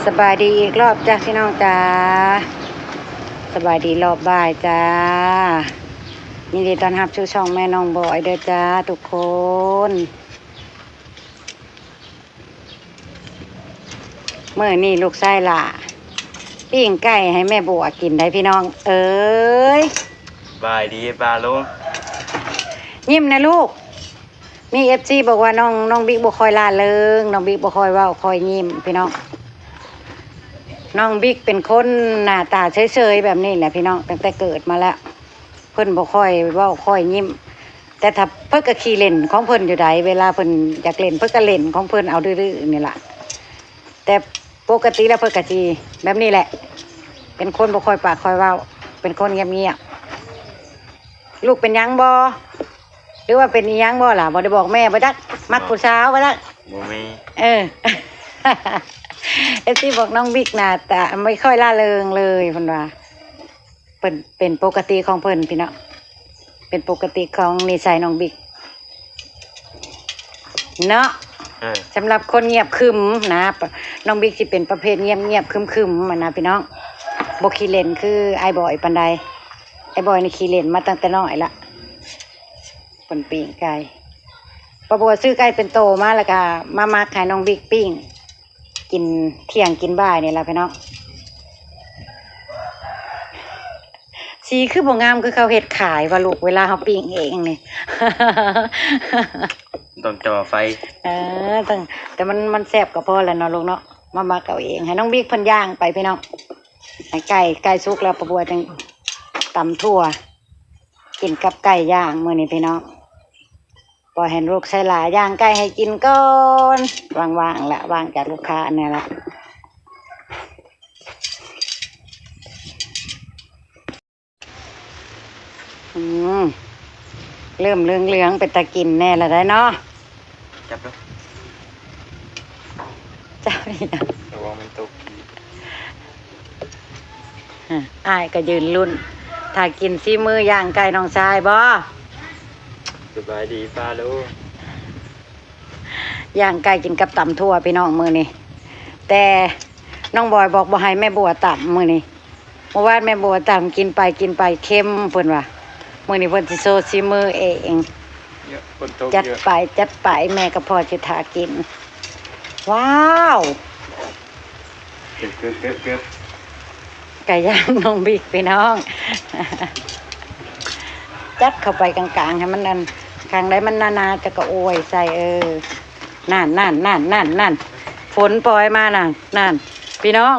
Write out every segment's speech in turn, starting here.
ສະບາຍດີອີກລອບຈ້າ ພີ່ນ້ອງຈ້າ, ສະບາຍດີລອບບ່າຍຈ້າ. ຍິນດີຕ້ອນຮັບສູ່ຊ່ອງແມ່ນ້ອງບອຍເດີຈ້າທຸກຄົນ. ມື້ນີ້ລູກຊາຍຫຼ້າປີ້ງໄກ່ໃຫ້ແມ່ບົວກິນໄດ໋ພີ່ນ້ອງເອີຍ. ສະບາຍດີປ້າລຸງ. ຍິ້ມແນ່ລູກ. ມີເອັຟຊີບອກວ່ານ້ອງ ນ້ອງບິກບໍ່ຄ່ອຍລ່າເລີງ, ນ້ອງບິກບໍ່ຄ່ອຍເວົ້າຄ່ອຍຍິ້ມພີ່ນ້ອງ. ນ້ອງບິກເປັນຄົນໜ້າຕາເສີຍໆແບບນີ້ແຫຼະພີ່ນ້ອງ, ຕັ້ງແຕ່ເກີດມາແລ້ວ ເພິ່ນບໍ່ຄ່ອຍເວົ້າຄ່ອຍຍິ້ມ. ແຕ່ຖ້າເພິ່ນກໍຂີ້ຫຼິ້ນຂອງເພິ່ນຢູ່ໃດ, ເວລາເພິ່ນຢາກຫຼິ້ນ ເພິ່ນກໍຫຼິ້ນຂອງເພິ່ນເອົາດື້ໆນີ້ລະ. ແຕ່ປົກກະຕິແລ້ວເພິ່ນກໍຊິແບບນີ້ແຫຼະ, ເປັນຄົນບໍ່ຄ່ອຍປາກຄ່ອຍເວົ້າ, ເປັນຄົນງຽບໆ. ລູກເປັນຫຍັງບໍ່ ຫຼືວ່າເປັນອີ່ຫຍັງບໍ່ລະ? ບໍ່ໄດ້ບອກແມ່ບໍ່ຈັກ? ມັກຜູ້ສາວບໍ່ຈັກ? ບໍ່ມີ. ເອີ ເອັຟຊີບອກນ້ອງບິກໜ້າຕາບໍ່ຄ່ອຍລ່າເລີງເລີຍ ເພິ່ນວ່າ. ເພິ່ນເປັນປົກກະຕິຂອງເພິ່ນພີ່ນ້ອງ, ເປັນປົກກະຕິຂອງນິໄສນ້ອງບິກເນາະ. ເອີ ສຳລັບຄົນງຽບຂຶມນະ, ນ້ອງບິກຊິເປັນປະເພດງຽບໆ ຂຶມໆ ຫັ້ນນະພີ່ນ້ອງ, ບໍ່ຂີ້ຫຼິ້ນຄືອ້າຍບອຍປານໃດ. ອ້າຍບອຍນີ້ຂີ້ຫຼິ້ນມາຕັ້ງແຕ່ນ້ອຍລະ. ເພິ່ນປີ້ງໄກ່, ປ້າບົວຊື້ໄກ່ເປັນໂຕມາ ແລ້ວກະມາໝັກໃຫ້ນ້ອງບິກປີ້ງ ກິນທ່ຽງກິນບ່າຍນີ້ລະພີ່ນ້ອງ. ສີຄືບໍ່ງາມຄືເຂົາເຮັດຂາຍວ່າລູກ, ເວລາເຮົາປີ້ງເອງນີ້ ຕ້ອງຈໍ່ໄຟ. ເອີ ຕ້ອງ ແຕ່ມັນ ມັນແຊບກໍພໍແລ້ວເນາະລູກເນາະ. ມາໝັກເອົາເອງ, ໃຫ້ນ້ອງບິກເພິ່ນຍ່າງໄປພີ່ນ້ອງ. ໃຫ້ໄກ່ ໄກ່ສຸກແລ້ວ ປ້າບົວຈຶ່ງຕຳຖົ່ວ ກິນກັບໄກ່ຍ່າງມື້ນີ້ພີ່ນ້ອງ. ປ່ອຍໃຫ້ລູກຊາຍຫຼ້າຍ່າງໄກ່ໃຫ້ກິນກ່ອນ, ວ່າງໆລະ ວ່າງຈາກລູກຄ້າແນ່ລະ. ອືມ ເລີ່ມເຫຼືອງໆ ເປັນຕາກິນແນ່ລະໄດ໋ເນາະ. ຈັບດູ ຈັບອີ່ຫຍັງ? ລະວັງມັນຕົກ. ອາ ອ້າຍກໍຢືນລຸ້ນຖ້າກິນສີມືຍ່າງໄກ່ນ້ອງຊາຍບໍ? ສະບາຍດີປ້າລຸງ. ຍ່າງໄກ່ກິນກັບຕຳຖົ່ວພີ່ນ້ອງມື້ນີ້, ແຕ່ນ້ອງບອຍບອກບໍ່ໃຫ້ແມ່ບົວຕຳມື້ນີ້. ເມື່ອວານແມ່ບົວຕຳ ກິນໄປກິນໄປເຄັມເພິ່ນວ່າ, ມື້ນີ້ເພິ່ນຊິໂຊສີມືເອງ. ເຍອະ ຝົນຕົກເຍອະ. ຈັດໄປຈັດໄປ ແມ່ກັບພໍ່ຊິຖ້າກິນ. ວ້າວ ເກືອບໆໆໆ ໄກ່ຍ່າງນ້ອງບິກພີ່ນ້ອງ. ຈັດເຂົ້າໄປກາງໆ ໃຫ້ມັນອັນ ຂ້າງໃດມັນໜາໆ ຈະກະອວຍໃສ່. ເອີ ນັ້ນໆໆໆ ຝົນປ່ອຍມານັ້ນ ນັ້ນ ພີ່ນ້ອງ.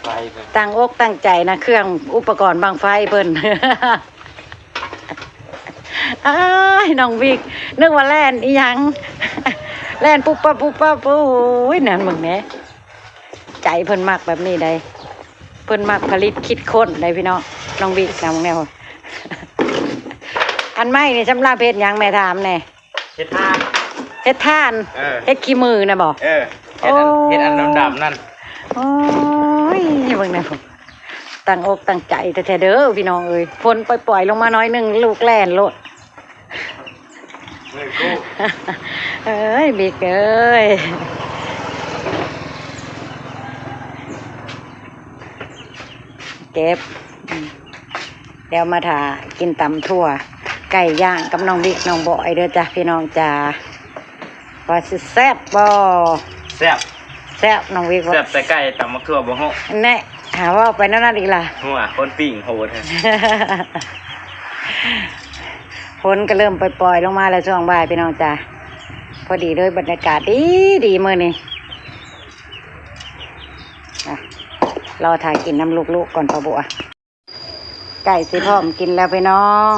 ໄຟ ຕັ້ງອົກຕັ້ງໃຈນະ ເຄື່ອງອຸປະກອນບັ້ງໄຟເພິ່ນ. ອ້າຍ ນ້ອງບິກ ນຶກວ່າແລ່ນອີ່ຫຍັງ ແລ່ນປຸບປັບປຸບປັບ. ໂອ້ຍ ນັ້ນເບິ່ງແດ່ ໃຈເພິ່ນມັກແບບນີ້ໃດ໋, ເພິ່ນມັກຜະລິດຄິດຄົ້ນໃດ໋ພີ່ນ້ອງ. ນ້ອງບິກນຳແນວ ອັນໄມ້ນີ້ສຳລັບເຮັດຫຍັງ ແມ່ຖາມແດ່? ເຮັດຖ່ານ ເຮັດຖ່ານ. ເອີ ເຮັດຂີ້ມືນະບໍ? ເອີ ເຮັດອັນ ໂອ້ ເຮັດອັນດຳໆນັ້ນ. ໂອ້ຍ ເບິ່ງແດ່ ຕັ້ງອົກຕັ້ງໃຈແທ້ໆເດີພີ່ນ້ອງເອີຍ. ຝົນປ່ອຍໆລົງມາໜ້ອຍໜຶ່ງ ລູກແລ່ນໂລດ. ເອີຍ ບິກເອີຍ ເກັບ ດຽວມາຖ້າກິນຕຳຖົ່ວ ໄກ່ຍ່າງກັບນ້ອງບິກນ້ອງບອຍເດີຈ້າ ພີ່ນ້ອງຈ້າ. ວ່າຊິແຊບບໍ່? ແຊບ ແຊບ ນ້ອງວິກວ່າ ແຊບແຕ່ໄກ່ ຕຳໝາກຖົ່ວບໍ່ຮູ້. ແນ່ ຫາເວົ້າໄປແນວນັ້ນອີກລະ ຫົວຄົນປີ້ງໂຫດ. ຝົນກໍເລີ່ມປ່ອຍໆລົງມາແລ້ວຊ່ວງບ່າຍ ພີ່ນ້ອງຈ້າ. ພໍດີເລີຍ ບັນຍາກາດດີໆມື້ນີ້. ອ່ະ ລໍຖ້າກິນນຳລູກໆກ່ອນ ປ້າບົວ. ໃກ້ຊິພ້ອມກິນແລ້ວພີ່ນ້ອງ.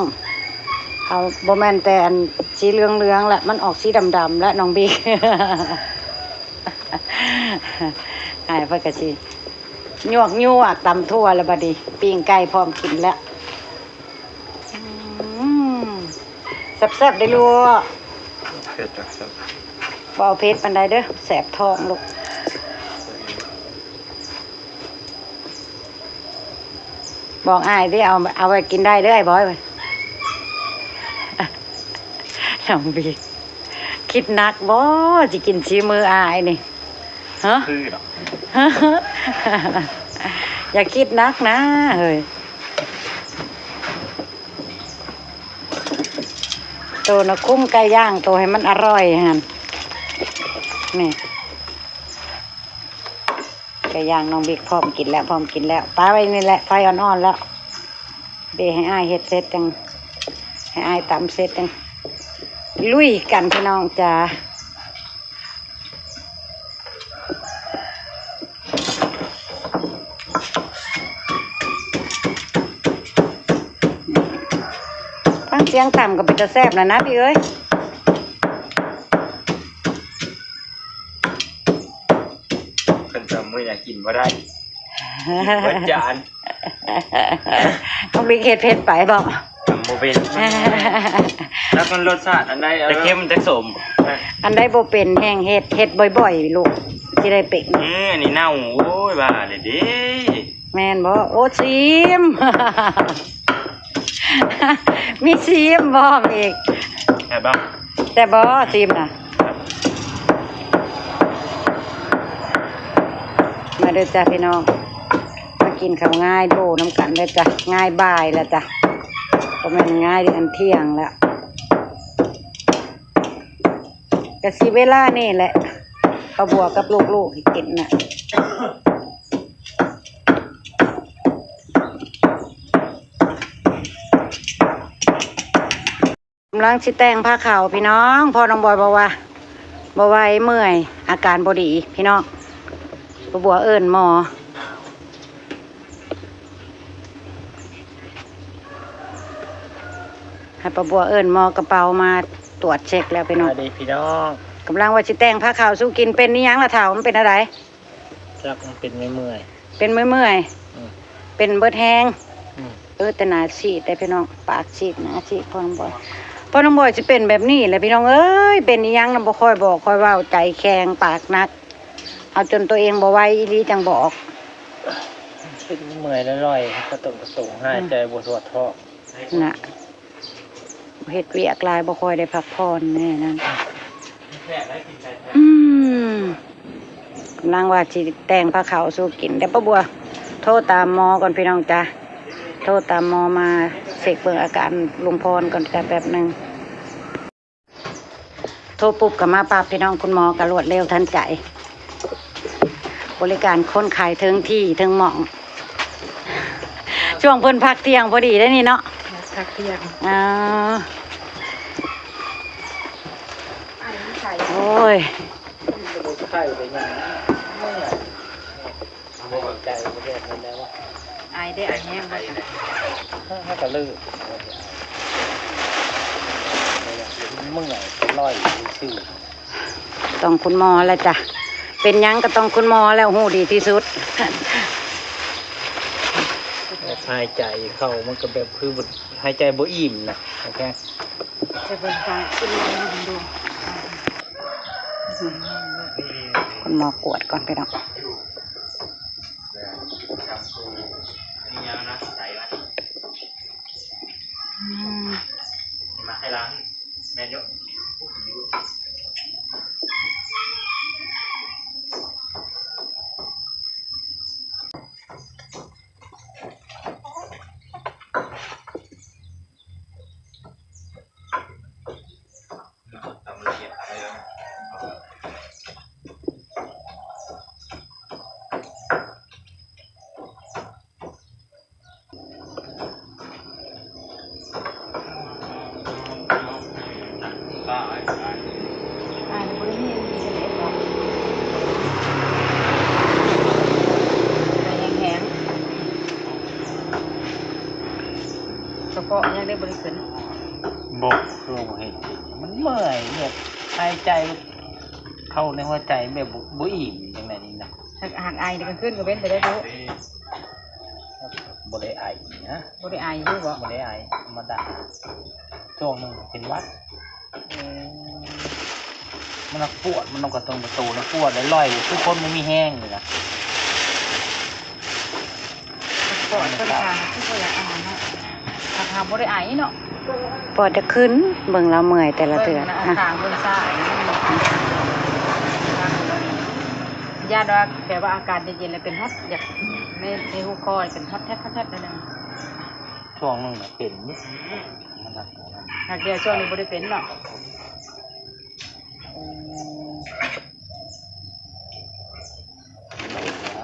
ເອົາ ບໍ່ແມ່ນແຕ່ອັນສີເຫຼືອງໆລະ ມັນອອກສີດຳໆລະນ້ອງບິກ. ອ້າຍເພິ່ນກໍຊິຍວກໆຕຳຖົ່ວແລ້ວບັດນີ້ ປີ້ງໄກ່ພ້ອມກິນແລ້ວ. ອືມ ແຊບໆເດ້ລູກ. ເຜັດຈັກສັກ ບໍ່ເຜັດປານໃດເດີ ແສບທ້ອງລູກ. ບອກອ້າຍຕິ ເອົາ ເອົາໄວ້ກິນໄດ້ເດີອ້າຍບອຍ. ນ້ອງບີ ຄິດໜັກບໍ່ ຊິກິນສີມືອ້າຍນີ້. ຮະ? ຄືດອກ. ຢ່າຄິດໜັກນາເຮີ້ຍ. ໂຕນະຄຸງໄກ່ຍ່າງ ໂຕໃຫ້ມັນອະຮ່ອຍຫັ້ນ. ນີ້ ໄກ່ຍ່າງນ້ອງບິກພ້ອມກິນແລ້ວ ພ້ອມກິນແລ້ວ. ປາໄວ້ນີ້ແຫຼະ ໄຟອ່ອນໆແລ້ວ. ເດ ໃຫ້ອ້າຍເຮັດເສັດຈັ່ງ ໃຫ້ອ້າຍຕຳເສັດຈັ່ງລຸຍກັນພີ່ນ້ອງຈ໋າ. ຟັງສຽງຕຳກໍເປັນຕາແຊບແລ້ວນະພີ່ເອີຍ. ຄັນຕຳມື້ນີ້ກິນບໍ່ໄດ້ ກິນເບິດຈານ. ນ້ອງບິກເຮັດເຜັດໄປບໍ? ຕຳບໍ່ເປັນ. ຈັກມັນລົດຊາດອັນໃດ ຈັກເຄັມຈັກສົ້ມ. ອັນໃດບໍ່ເປັນແຮ່ງເຮັດ ເຮັດບ່ອຍໆລູກ ຊິໄດ້ເປັນ. ເອີ ອັນນີ້ເນົ່າ. ໂອ້ຍ ວ່າແລ້ວເດ້. ແມ່ນບໍ່? ໂອ້ ຊີມ. ມີຊີມພ້ອມອີກ. ແຊບບໍ່? ແຊບບໍ່? ຊີມນະ. ມາເດີຈ້າພີ່ນ້ອງ ມາກິນເຂົ້າງາຍໂດນຳກັນເດີຈ້າ. ງາຍບ່າຍແລ້ວຈ້າ ບໍ່ແມ່ນງາຍອັນທ່ຽງແລ້ວ. ກະຊິເວລານີ້ແຫຼະ ປ້າບົວກັບລູກໆ ໃຫ້ກິນນະ. ກຳລັງຊິແຕ່ງພາເຂົ້າພີ່ນ້ອງ ພໍ່ນ້ອງບອຍບອກວ່າບໍ່ໄຫວ ເມື່ອຍ ອາການບໍ່ດີພີ່ນ້ອງ. ປ້າບົວເອີ້ນໝໍ ໃຫ້ປ້າບົວເອີ້ນໝໍກະເປົາມາຕວດເຊັກແລ້ວພີ່ນ້ອງ. ສະບາຍດີພີ່ນ້ອງ. ກຳລັງວ່າຊິແຕ່ງພາເຂົ້າສູ່ກິນ. ເປັນອີ່ຫຍັງລະເຖົ້າ ມັນເປັນແນວໃດ? ຈັກມັນເປັນເມື່ອຍໆ. ເປັນເມື່ອຍໆ. ອືມ ເປັນເບິດແຮງ. ອືມ ເອີ ແຕ່ໜ້າຊີດເດ້ພີ່ນ້ອງ ປາກຊີດ ໜ້າຊີດ ພໍ່ນ້ອງບອຍ ພໍ່ນ້ອງບອຍຊິເປັນແບບນີ້ແຫຼະພີ່ນ້ອງເອີຍ. ເປັນອີ່ຫຍັງນະ ບໍ່ຄ່ອຍບອກຄ່ອຍເວົ້າ ໃຈແຂງ ປາກໜັກ ເອົາຈົນໂຕເອງບໍ່ໄຫວອີ່ຫຼີຈັ່ງບອກ. ເປັນເມື່ອຍລອຍໆ ກະຕຸງກະຕຸງ ຫາຍໃຈບໍ່ທົ່ວທ້ອງນະ. ເຮັດວຽກຫຼາຍ ບໍ່ຄ່ອຍໄດ້ພັກຜ່ອນແນ່ນັ້ນ. ອືມ ກຳລັງວ່າຊິແຕ່ງພາເຂົ້າສູ່ກິນ. ດຽວປ້າບົວໂທຕາມໝໍກ່ອນພີ່ນ້ອງຈ້າ ໂທຕາມໝໍມາເຊັກເບິ່ງອາການລຸງພອນກ່ອນຈ້າ ແປັບໜຶ່ງ. ໂທປຸບກະມາປັບພີ່ນ້ອງ ຄຸນໝໍກະລວດເລັວທັນໃຈ. ບໍລິການຄົນໄຂ້ເຖິງທີ່ເຖິງໝ່ອງ. ຊ່ວງເພິ່ນພັກທ່ຽງພໍດີໄດ໋ນີ້ເນາະ ພັກທ່ຽງ. ອ່າ ໂອ້ຍ ໄຂ້ໄປຍັງ ເມື່ອຍ ຫາຍໃຈບໍ່ແຮງແລ້ວ. ອາຍເດ້ ອາຍແຮງບໍ່? ເຮົາກະລືມ ເມື່ອຍ ລອຍຊື່. ຕ້ອງຄຸນໝໍແຫຼະຈ້າ ເປັນຫຍັງກະຕ້ອງຄຸນໝໍແຫຼະ ຮູ້ດີທີ່ສຸດ. ຫາຍໃຈເຂົ້າມັນກະແບບຄືຫາຍໃຈບໍ່ອີ່ມນະ. ໂອເຄ ຈະເບິ່ງຕາ ຄຸນໝໍກວດກ່ອນພີ່ນ້ອງ. ອືມ ມາໃຫ້ລ້າງ ແມ່ນຢູ່. ກະເພາະຍັງໄດ້ບໍ່ໄດ້ຂຶ້ນ. ບໍ່ ຄືບໍ່ເຫັນ ມັນເມື່ອຍ ແບບຫາຍໃຈເຂົ້າໃນຫົວໃຈແບບບໍ່ ບໍ່ອີ່ມຈັ່ງໃດນີ້ນະ. ຫາກ ຫາກໄອນີ້ກາງຄືນກະເປັນໄປໄດ້ທຸ. ບໍ່ໄດ້ໄອນະ. ບໍ່ໄດ້ໄອຢູ່ບໍ? ບໍ່ໄດ້ໄອ ທຳມະດາ. ຊ່ວງໜຶ່ງເປັນຫວັດ. ອືມ ມັນປວດ ມັນກະຕົງປະຕູນະ ປວດລອຍໆ ຄືຄົນບໍ່ມີແຮງນີ້ນະ. ປອດເພິ່ນກະຄືບໍ່ຢາກອັນນັ້ນເນາະ ຫາກ ຫາກບໍ່ໄດ້ໄອເນາະ. ປອດຈະຂຶ້ນ ເບິ່ງລາວເມື່ອຍແຕ່ລະເທື່ອ. ເບິ່ງນະ ທາງເບິ່ງຊ້າຍ. ຢ້ານວ່າແບບວ່າອາກາດເຢັນໆ ແລ້ວເປັນຮອດ ຢາກ ໃນ ໃນຫູຄໍເປັນຮອດແທັດ ຮອດແທັດໜ້ອຍໜຶ່ງ. ຊ່ວງໜຶ່ງນະເປັນຢູ່ ມັນຫາກ ຫາກດຽວຊ່ວງນີ້ບໍ່ໄດ້ເປັນເນາະ. ອື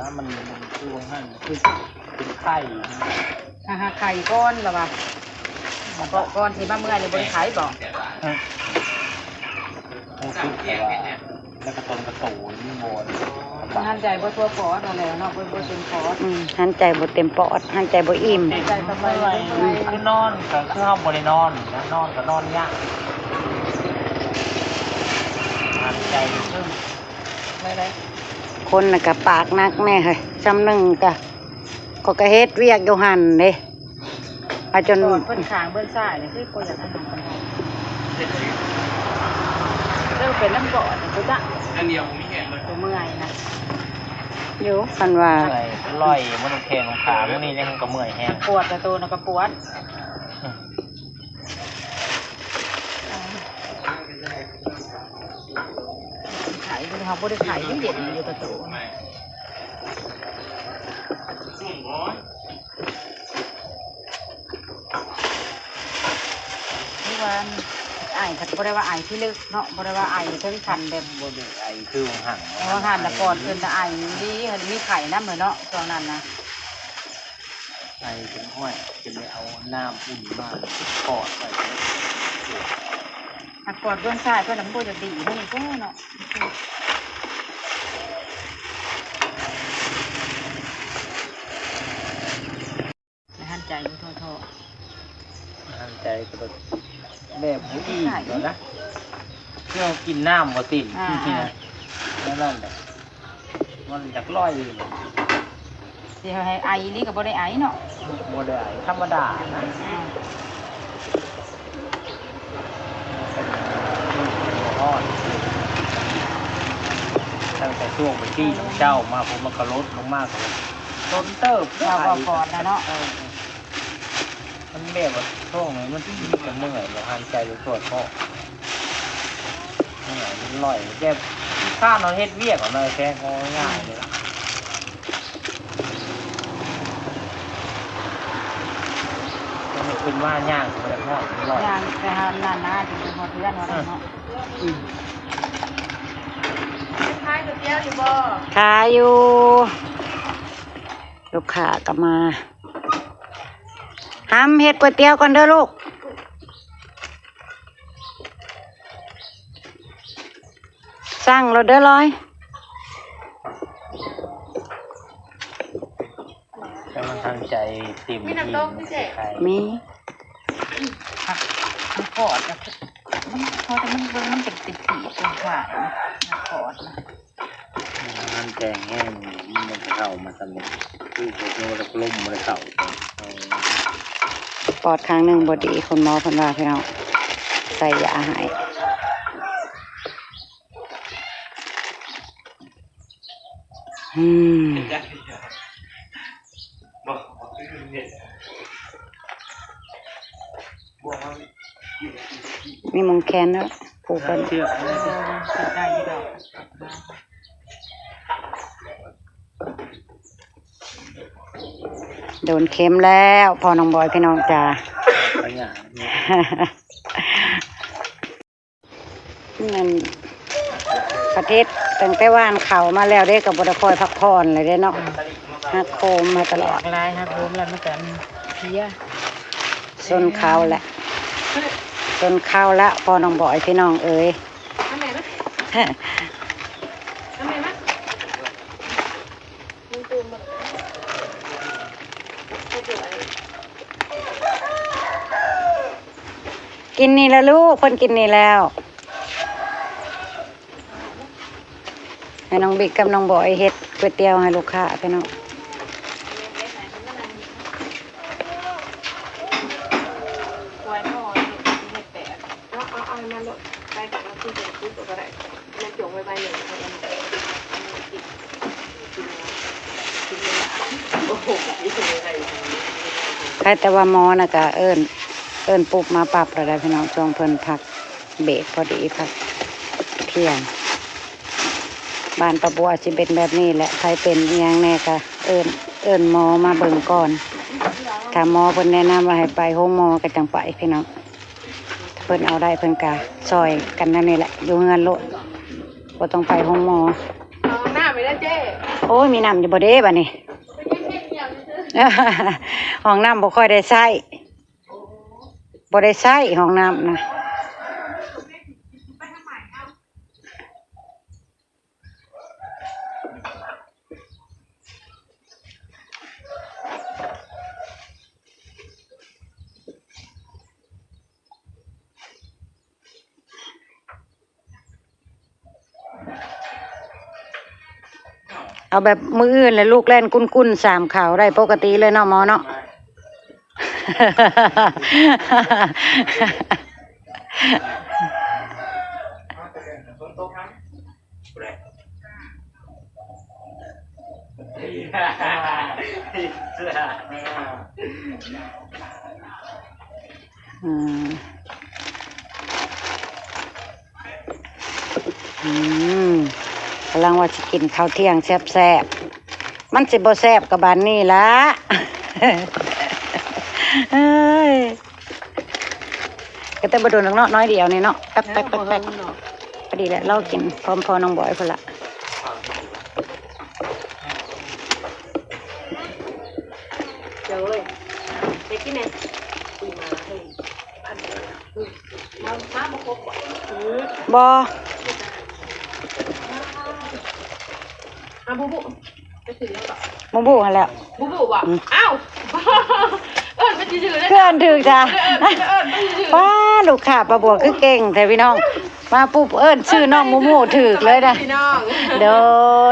ມ ມັນ ມັນຄືວ່າຫັ້ນ ຄືເປັນໄຂ້ ຫາ ຫາໄຂ້ກ່ອນລະວ່າ ກ່ອນ ກ່ອນຊິມາເມື່ອຍນີ້ບໍ່ໄດ້ໄຂ້ບໍ? ຮະ? ຮູ້ສຶກແຕ່ວ່າ ແລ້ວກະຕົນກະໂຕນີ້ບໍ່ ມັນຫັນໃຈບໍ່ທົ່ວປອດຫັ້ນແຫຼະເນາະ ບໍ່ ບໍ່ເຕັມປອດ. ອືມ ຫັນໃຈບໍ່ເຕັມປອດ ຫັນໃຈບໍ່ອີ່ມ ໃຈກະເມື່ອຍ ຄືນອນກະຄືເຮົາບໍ່ໄດ້ນອນນະ ນອນກະນອນຍາກ ຫັນໃຈຄື ຄົນນະກະປາກໜັກແນ່ເຮີ້ຍ ຊ່ຳໜຶ່ງກະ ຂ້ອຍກະເຮັດວຽກຢູ່ຫັ້ນເດ້ ວ່າຈົນ ປອດເພິ່ນຂ້າງເບື້ອງຊ້າຍນີ້ຄືບໍ່ຢາກອັນນັ້ນປານໃດ ເລີ່ມເປັນນຳປອດນີ້ ບໍ່ຈັກ ອັນດຽວມີແຮງເບິດ ເມື່ອຍນະ ຢູ່ ຄັນວ່າ ເມື່ອຍ ລອຍ ມັນແຂງຂາ ມື້ນີ້ຍັງກະເມື່ອຍແຮງ ປວດ ແຕ່ໂຕນະກະປວດ ອືມ. ໄຂ້ ເຮົາບໍ່ໄດ້ໄຂ້ ເຢັນຢູ່ກະໂຕ ຄືວ່າໄອ ບໍ່ໄດ້ວ່າໄອທີ່ເລິກເນາະ ບໍ່ໄດ້ວ່າໄອເຖິງຂັ້ນແບບ ບໍ່ໄດ້ໄອຄືວ່າຫັ້ນ ແຕ່ວ່າຫັ້ນນະປອດຂຶ້ນນະ ໄອອີ່ຫຼີ ມີໄຂ້ນຳເລີຍເນາະ ຊ່ວງນັ້ນນະ. ໄອຈົນ ໂອ້ຍ ຈົນໄດ້ເອົານ້ຳອຸ່ນມາກອດໄວ້ ຫາກອດເບື້ອງຊ້າຍເພິ່ນນະ ມັນບໍ່ຢາກດີເທົ່ານີ້ເນາະ ຫັນໃຈຢູ່ທໍ້ໆ ຫັນໃຈກະແບບ ແບບບໍ່ອີ່ມແລ້ວນະ ຄືເຮົາກິນນ້ຳບໍ່ເຕັມ ອ່າ ແນວນັ້ນແຫຼະ. ມັນຢາກລອຍຢູ່ ຊິໃຫ້ໄອອີ່ຫຼີກະບໍ່ໄດ້ໄອເນາະ ບໍ່ໄດ້ໄອ ທຳມະດານະ ອືມ ມັນບໍ່ຮອດ ຕັ້ງແຕ່ຊ່ວງໄປຕີນ້ຳເຈົ້າມາ ພຸ້ນມັນກະລົດລົງມາ ກະດົນເຕີບ ເຮົາກະກອດນະເນາະ ເອີ. ມັນແບບວ່າຊ່ວງນີ້ມັນມີແຕ່ເມື່ອຍ ບໍ່ຫັນໃຈໄປກວດເພາະ ເມື່ອຍມັນລອຍ ແບບຄ້ານເຮົາເຮັດວຽກເອົາໜ້ອຍແຊງ ເວົ້າງ່າຍໆເລີຍລະ ເພິ່ນວ່າຍ່າງໄປຮອດມັນລອຍ ຍ່າງໄປຫານັ້ນນະ ຈົນໄປຮອດເຮືອນວ່າຊັ້ນເນາະ ອືມ ຂາຍຢູ່ບໍ່? ຂາຍຢູ່ ລູກຄ້າກະມາ. ຫຳເຮັດກ໋ວຍຕຽວກ່ອນເດີລູກ ສັ່ງໂລດເດີລອຍ ກຳລັງຕັ້ງໃຈເຕັມທີ່ ມີນ້ຳຕົກພິເສດ ມີ ມັນກອດ ມັນ ເພາະແຕ່ມັນເບິ່ງມັນເປັນຕິດໆ ເປັນຂາວ ມັນກອດນະ. ມັນແຈ້ງແຮງ ມັນບໍ່ໄດ້ເຂົ້າມາຊຳນີ້ ຄືບໍ່ຮູ້ວ່າລົມບໍ່ໄດ້ເຂົ້າ ປອດຂ້າງໜຶ່ງບໍ່ດີ ຄຸນໝໍເພິ່ນວ່າພີ່ນ້ອງ ໃສ່ຢາໃຫ້ ອືມ. ມີໝ່ງແຂນເນາະ ຜູກໄວ້ ເອີ ເນາະ ໂດນເຂັມແລ້ວ ພໍ່ນ້ອງບອຍ ພີ່ນ້ອງຈ໋າ. ນັ້ນ ປະເທດ ຕັ້ງແຕ່ຫວ່ານເຂົ້າມາແລ້ວເດ້ ກະບໍ່ໄດ້ຄ່ອຍພັກຜ່ອນເລີຍເດ້ເນາະ ອືມ ຫັກໂຄມມາຕະຫຼອດ ຫຼາຍຫັກໂຄມແລ້ວມັນກະເພຍ ຊົນເຂົ້າແລ້ວ ຊົນເຂົ້າແລ້ວ ພໍ່ນ້ອງບອຍ ພີ່ນ້ອງເອີຍ. ກິນນີ້ລະລູກ ເພິ່ນກິນນີ້ແລ້ວ ໃຫ້ນ້ອງບິກກັບນ້ອງບອຍເຮັດກ໋ວຍຕຽວໃຫ້ລູກຄ້າ ພີ່ນ້ອງ. ເອົາ ເອົາ ເອົາມັນໂລດ ໃສ່ກັບນ້ຳຈິ້ມເປັນຊຸບກະໄດ້ ແມ່ນຈົ່ງໄວ້ໃບໜຶ່ງ ໃຜແຕ່ວ່າໝໍນະກະເອີ້ນ ເອີ້ນປຸບມາປັບແລ້ວໄດ໋ພີ່ນ້ອງ ຊ່ວງເພິ່ນພັກເບຣກພໍດີ ພັກທ່ຽງ. ບ້ານປ້າບົວຊິເປັນແບບນີ້ແຫຼະ ໃຜເປັນອີ່ຫຍັງແດ່ກະເອີ້ນ ເອີ້ນໝໍມາເບິ່ງກ່ອນ. ຖ້າໝໍເພິ່ນແນະນຳວ່າໃຫ້ໄປໂຮງໝໍກະຈັ່ງໄປພີ່ນ້ອງ. ເພິ່ນເອົາໄດ້ເພິ່ນກະຊ່ອຍກັນແນວນີ້ແຫຼະ ຢູ່ເຮືອນໂລດ ບໍ່ຕ້ອງໄປໂຮງໝໍ. ເອົານ້ຳໄປເດີເຈ້. ໂອ້ຍ ມີນ້ຳຢູ່ບໍ່ເດ້ບາດນີ້? ຫ້ອງນ້ຳບໍ່ຄ່ອຍໄດ້ໃຊ້ ບໍ່ໄດ້ໃຊ້ຫ້ອງນ້ຳນະ. ເອົາແບບມື້ອື່ນແລ້ວລູກແລ່ນກຸ້ນໆ ສາມເຂົ້າໄດ້ປົກກະຕິເລີຍເນາະໝໍເນາະ. ອືມ ອືມ ກຳລັງວ່າຊິກິນເຂົ້າທ່ຽງແຊບໆ ມັນຊິບໍ່ແຊບກະບາດນີ້ລະ. ເອີຍ ກະແຕ່ບໍ່ດົນດອກເນາະ ໜ້ອຍດຽວນີ້ເນາະ ແປັບໆໆ ພໍດີແຫຼະ ລາວກິນພ້ອມພໍ່ນ້ອງບອຍພຸ້ນລະ. ເຈົ້າເອີຍ ໄປກິນແດ່. ມາ ມາບໍ່ຄົບບໍ່? ບໍ່ ອາ ບູບູ ໄປຊື້ຫຍັງເກາະ? ບູບູຫັ້ນແຫຼະ. ບູບູບໍ່? ອືມ ອ້າວ ເອີ້ນໄປຊື່ໆ ເອີ້ນຖືກຈ້ະ. ເອີ້ນ ເອີ້ນໄປຊື່ໆ. ປ້າ ລູກຄ້າປ້າບົວຄືເກັ່ງແທ້ພີ່ນ້ອງ ມາປຸບເອີ້ນຊື່ນ້ອງມູມູຖືກເລີຍນະ. ພີ່ນ້ອງ ໂດ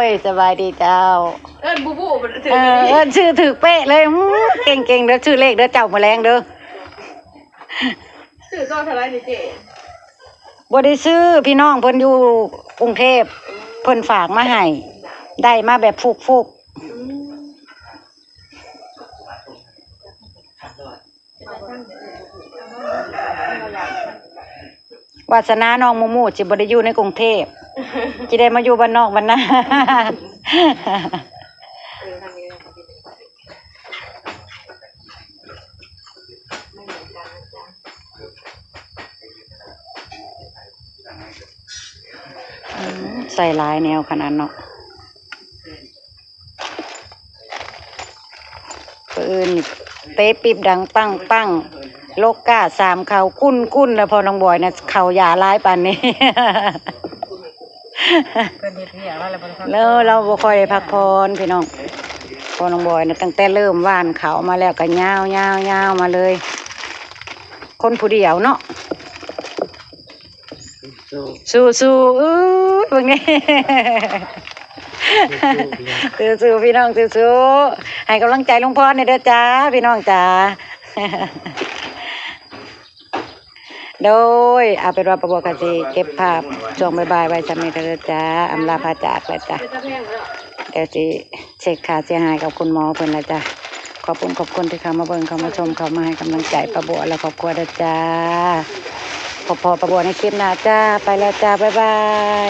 ຍ ສະບາຍດີເຈົ້າ. ເອີ້ນບູບູ ເອີ ເອີ້ນຊື່ຖືກເປະເລີຍ. ອືມ ເກັ່ງໆເດີ ຊື້ເລກເດີເຈົ້າ ມື້ແລງເດີ. ຊື້ໂຕເທົ່າໃດນີ້ເຈ້? ບໍ່ໄດ້ຊື້ ພີ່ນ້ອງເພິ່ນຢູ່ກຸງເທບ ເພິ່ນຝາກມາໃຫ້ ໄດ້ມາແບບຟຸກໆ. ອືມ ວາດສະໜານ້ອງມູມູຊິບໍ່ໄດ້ຢູ່ໃນກຸງເທບ ຊິໄດ້ມາຢູ່ບ້ານນອກບ້ານນາ. ອືມ ໃສ່ຫຼາຍແນວຂະໜາດເນາະ. ມື້ອື່ນເຕະປີບດັງປັງໆ ໂລກກາສາມເຂົ້າກຸ້ນໆ ແລ້ວພໍ່ນ້ອງບອຍນະ ເຂົ້າຢາຫຼາຍປານນີ້. ເພິ່ນເຮັດວຽກແລ້ວ ແລ້ວເພິ່ນ ແລ້ວລາວບໍ່ຄ່ອຍໄດ້ພັກຜ່ອນພີ່ນ້ອງ. ພໍ່ນ້ອງບອຍນະ ຕັ້ງແຕ່ເລີ່ມຫວ່ານເຂົ້າມາແລ້ວກະຍາວໆໆມາເລີຍ ຄົນຜູ້ດຽວເນາະ. ສູ້ໆ ເອີຍ ເບິ່ງນີ້ ສູ້ໆ ພີ່ນ້ອງ ສູ້ໆ ໃຫ້ກຳລັງໃຈລຸງພອນແດ່ເດີຈ້າ ພີ່ນ້ອງຈ້າ. ໂດຍ ເອົາເປັນວ່າປ້າບົວກະຊິເກັບພາບຊ່ວງບ່າຍໆໄວ້ສ່ຳນີ້ເດີຈ້າ ອຳລາພາຈາກແລ້ວຈ້າ. ດຽວຊິເຊັກຄ່າເສຍຫາຍກັບຄຸນໝໍເພິ່ນລະຈ້າ. ຂອບຄຸນ ຂອບຄຸນທີ່ເຂົ້າມາເບິ່ງ ເຂົ້າມາຊົມ ເຂົ້າມາໃຫ້ກຳລັງໃຈປ້າບົວ ແລະ ຄອບຄົວເດີຈ້າ. ພົບພໍ້ປ້າບົວໃນຄລິບໜ້າຈ້າ. ໄປແລ້ວຈ້າ ບາຍບາຍ.